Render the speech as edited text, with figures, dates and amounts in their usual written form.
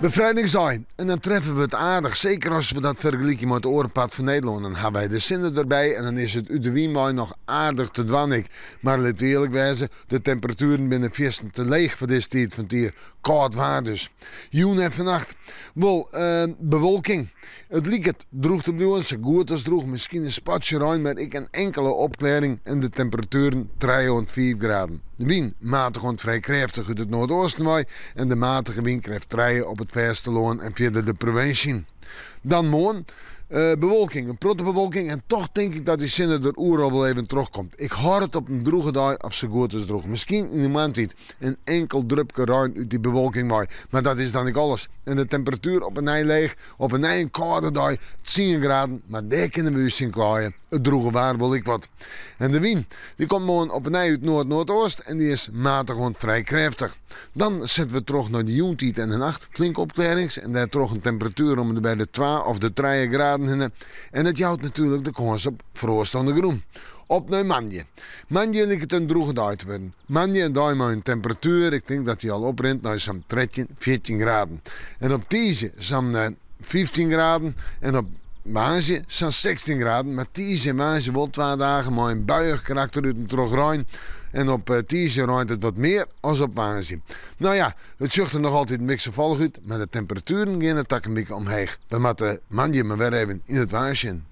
Befrijdingsdei en dan treffe we it aardich, seker as we dat fergelykje mei it oare part fan Nederlân. Dan ha wy de sinne derby en dan is it út de wyn wei noch aardich te dwaan ek. Mar lit we earlik wêze, de temperatueren binne fierstente leech foar dizze tiid fan it jier. Kâld waar dus. Jûn en fannacht wol bewolking. It liket drûch te bliuwen, sa goed as drûch, miskien in spatsje rein, mar ek in inkele opklearring en de temperatueren trije oant fiif graden. De wyn matich oant frij krêftich út it noardeasten wei en de matige wynkrêft trije op it fêstelân en fierder de provinsje yn. Dan moarn, bewolking, in protte bewolking en toch tink ik dat dy sinne der oeral wol even trochkomt. Ik hâld it op in drûge dei of sa goed as drûch. Miskien yn de moarntiid in inkel drupke rein út dy bewolking wei, mar dat is dan ek alles. En de temperatuer op 'e nij leech, op 'e nij in kâlde dei, tsien graden, mar dêr kinne we ús tsjin klaaie. It drûge waar wol ek wat. En de wyn, dy komt moarn op 'e nij út noard-noardoost en dy is matich oant frij krêftich. Dan sette we troch nei de jûntiid en de nacht, flinke opklearrings en dêrtroch in temperatuer om en by de twa of de trije graden hinne. En dat jout natuerlik de kâns op froast oan de grûn. Op nei moandei. Moandei liket in drûge dei te wurden. Moandei in dei mei in temperatuer, ik tink dat dy al oprint nei sa'n 13, 14 graden. En op tiisdei sa'n 15 graden en op woansdei sa'n 16 graden. Mar tiisdei en woansdei wol twa dagen mei in buiïch karakter út en troch rein. En op tiisdei reint it wat mear as op woansdei. No ja, it sjocht der noch altyd wikselfallich út, mar de temperatueren geane takom wike omheech. We moatte moandei mar wer even yn it waar sjen.